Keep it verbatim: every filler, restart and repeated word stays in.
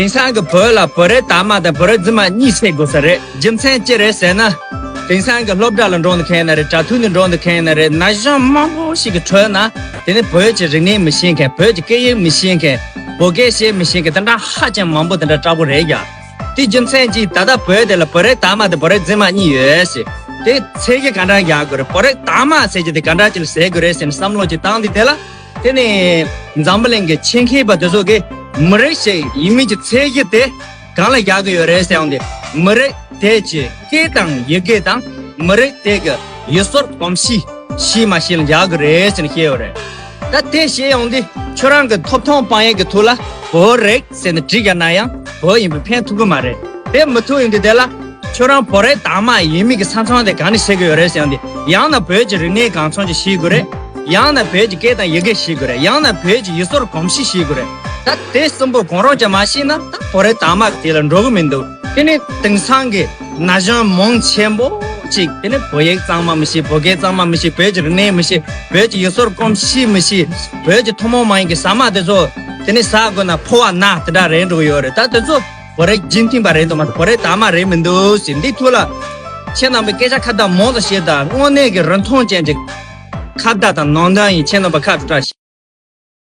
དེང་སང་གི་བོད་ལ་བོད་རིགས་དར་མ་དང་བོད་རིགས་རྫུན་མ་གཉིས་ཕྱེ་དགོས་ས་རེད། རྒྱུ་མཚན་ཅི་རེད་ཟེར་ན། དེང་སང་གི་སློབ་གྲྭ་ལ་འགྲོ་འདི་མཁན་ན་རེད། གྲྭ་ཐུག་ནས་འགྲོ་འདི་མཁན་ན་རེད། ན་གཞོན་མང་པོ་ཞིག་གི་ཁྲོད་ན་དེ་ནི་བོད་ཀྱི་རིག་གནས་མི་ཤེས་མཁན། བོད་ཀྱི་སྐད་ཡིག་མི་ཤེས་མཁན། བོད་སྐད་བཤད་མི་ཤེས་མཁན་དེ་འདྲ་ཧ་ཅང་མང་པོ་དེ་འདྲ་དྲག་པོ་རེད་ཀྱང་། དེ་རྒྱུ་མཚན་གྱིས་ད་ལྟ་བོད་དེ་ལ་བོད་རིགས་དར་མ་དང་བོད་རིགས་རྫུན་མ་གཉིས་ཡོད་ཟེར། དེ་ཚད་གཞི་ག་འདྲ་རྒྱག་དགོས་རེད། བོད་རིགས་དར་མ་ཟེར་གྱི་དེ་ག་འདྲ་ཅིག་ལ་ཟེར་དགོས་རེད་ཟེར་ནས་བསམ་བློ་ཅིག་བཏང་དུས་དེ་ལ། དེ་ནས་འཛམ་བུ་གླིང་གི་ཆེད་མཁས་པ་དེ་ཚོ་གིས་མི་རིགས་ཤིག་ཡིན་མིན་གྱི་ཚད་གཞི་དེ་གང་ལ་རྒྱག་གི་ཡོད་རེད་ཟེར་ཡོང་དུས། མི་རིགས་དེ་གི་སྐད་དང་ཡི་གེ་དང་། མི་རིགས་དེ་གི་ཡུལ་སྲོལ་གོམས་གཤིས་ཤེས་མ་ཤེས་ལ་རྒྱག་གི་རེད་ཟེར་ནས་བཤད་ཡོད་རེད། ད་དེ་བཤད་ཡོང་དུས་ཁྱོད་རང་གི་ཐོབ་ཐང་དཔང་ཡིག་གི་ཐོག་ལ་བོད་རིགས་ཟེར་ནས་བྲིས་བཞག་ན་ཡང་བོད་ཡིན་པའི་ཕན་ཐོགས་གི་མ་རེད། དེ་མི་ཐུབ་ཡོང་དུས་དེ་ལ། ཁྱོད་རང་བོད་རིགས་དར་མ་ཡིན་མིན་གྱི་ས་མཚམས་དེ་གང་ནས་ཕྱེ་གི་ཡོད་རེད་ཟེར་ཡོང་དུས། ཡང་ན་བོད་ཀྱི་རིག་གནས་གང་འཚམ་ཅིག་ཤེས་དགོས་རེད། ཡང་ན་བོད་ཀྱི་སྐད་དང་ཡི་གེ་ཤེས་དགོས་རེད། ཡང་ན་བོད་ཀྱི་ཡུལ་སྲོལ་གོམས་གཤིས་ཤེས་དགོས་རེད། ད་དེ་གསུམ་པོ་གང་རུང་ཅིག་མ་ཤེས་ན་ད་བོད་རིགས་དར་མ་གི་དེ་ལ་འགྲོ་གི་མི་འདུག་དེ་ནི་དེང་སང་གི་ན་གཞོན་མང་ཆེན་པོ་ཅིག་དེ་ནི་བོད་ཡིག་གཙང་མ་མི་ཤེས། བོད་སྐད་གཙང་མ་མི་ཤེས། བོད་ཀྱི་རིག་གནས་མི་ཤེས། བོད་ཀྱི་ཡུལ་སྲོལ་གོམས་གཤིས་མི་ཤེས། བོད་ཀྱི་ཐུན་མོང་མ་ཡིན་གྱི་ཟ་མ་དེ་ཚོ་དེ་ནི་ཟ་དགོས་ན་ཕོ་བ་ན་དེ་འདྲ་རེད་འགྲོ་གི་ཡོད་རེད། ད་དེ་ཚོ་བོད་རིགས་རྒྱུན་མཐུད་པ་རེད་འདུག་མ་གཏོགས་བོད་རིགས་དར་མ་རེད་མི་འདུག་ཟེར། འདི་ཐུགས་ལ་ཁྱེད་རྣམ་པས་སྐད་ཆ་ཁ་བརྡ་མང་དུ་བྱེད་དང་། དངོས་གནས་ཀྱི་རིན་ཐང་ཅན་གྱི་ཁ་བརྡ་དང་ནང་དོན་ཡིན། ཁྱེད་རྣམ་པ་ཁ་བྲལ་བྲལ་